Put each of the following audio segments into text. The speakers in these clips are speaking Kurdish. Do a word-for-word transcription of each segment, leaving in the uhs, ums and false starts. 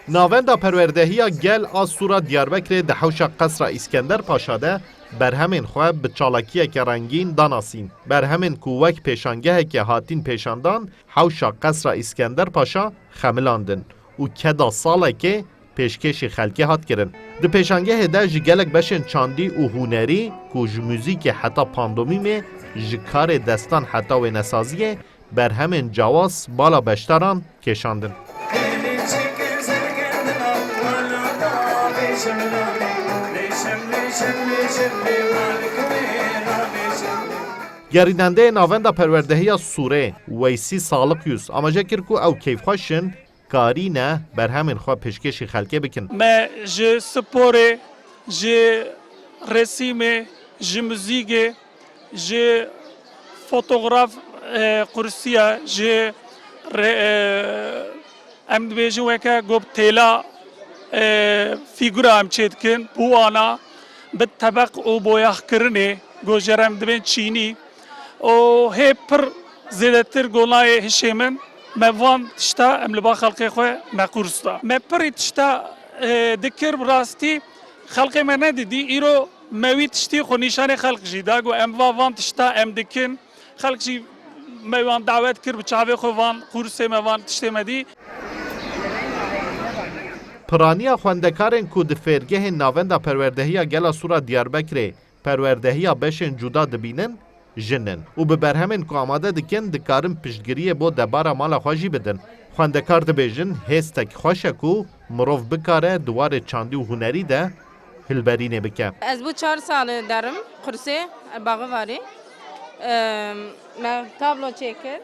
Navenda Perwerdehiya Gel a Sûra Diyarbekirê di hewşa Qesra Îskender Paşa de berhemên xwe bi çalakiyeke rengîn danasîn. Berhemên ku wek pêşangeheke hatîn pêşandan, hewşa Qesra Îskender Paşa xemilandin û keda salekê pêşkêşî xelkê hat kirin. Di pêşangehê de ji gelek beşên çandî û hunerî ku ji muzîkê heta pandomîmê, ji karê destan heta wênesaziyê, berhemên cawaz bala beşdaran kêşandin. Gerînendeyê Navenda Perwerdehiya Sûrê, Weysî Salikyus, amaje kir ku ew keyfxweş in, karîne berhemên xwe pêşkêşî xelkê bikin. Me ji sporê, ji resîmê, ji muzîkê, ji fotograf, e, kursiya, ji re-, e, em dibêjin weke gop têla, e, fîgura em çêdikin, bi wana, bi tebeq û boyaxkirinê, ku jê re em dibên çînî, û hê pir zêdetir golayê hişê min, me van tişta em li ba xelkê xwe me qûrs da. Me pirî tişta, e, dikir, bi rastî xelkê me nedidî. Îro me wî tiştî xwe nîşanê xelk jî da, got, "Em va van tişta em dikin." Xelk jî me wan dawet kir, bi çavê xwe van qûrsê me, van tiştê me dî. Piraniya xwendekarên ku di fêrgehên Navenda Perwerdehiya Gela Sûra Diyarbekirê perwerdehiya beşên cuda dibînin, jin in û bi berhemên ku amade dikin, dikarin piştgiriyê bo debara mala xwe jî bidin. Xwendekar dibêjin, hêstek xweş e ku mirov bikare di warê çandî û hunerî de hilberînê bike. Ez bû çar sal derim qursê Baxivarê. Em, me tablo çêkir.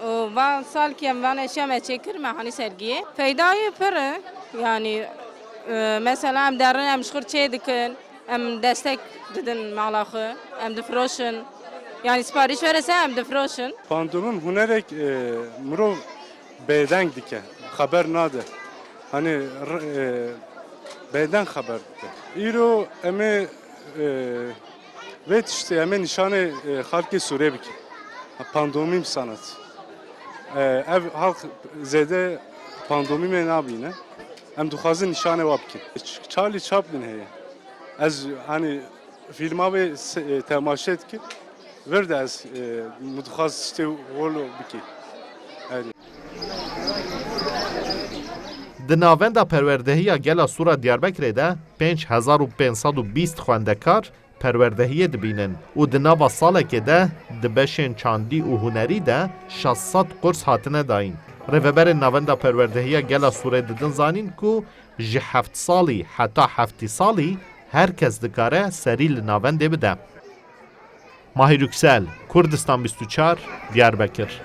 Û van salkî em van eşya me çêkir, me hanî sergiyê. Feydayê pir e, yanî, e, mesela em derin, em ji xwe çê dikin, em destek didin mala xwe, em difiroşin. Yanî siparîş were se em difiroşin. Pandomim hunerek, e, mirov bêdeng dike, xeber nade. Hani r-, e, bêdeng xeber dike. Îro em ê, e, vê tiştê em ê nîşanê, e, xalkê Sûrê bikin. Ha, pandomîm sanat. E, ev halk zêde pandomîmê nabîne. Em dixwazin nîşanê wa bikin. Ç-, Charlie Chaplin heye. Ez, hani, fîlma wê se-, e, temaşe dikim. Vir de ez, e, min dixwaz tiştê wilo bikî. Erê. Di Navenda Perwerdehiya Gela Sûra Diyarbekirê de pênc hezar û pênc sed û bîst xwendekar perwerdehiyê dibînin û di nava salekê de di beşên çandî û hunerî de şeş sed qurs hatine dayîn. Rêveberên Navenda Perwerdehiya Gela Sûrê didin zanîn ku ji heft salî heta heftî salî her kes dikare serî li navendê bide. Mahir Yüksel, Kurdistan bîst û çar, Diyarbekir.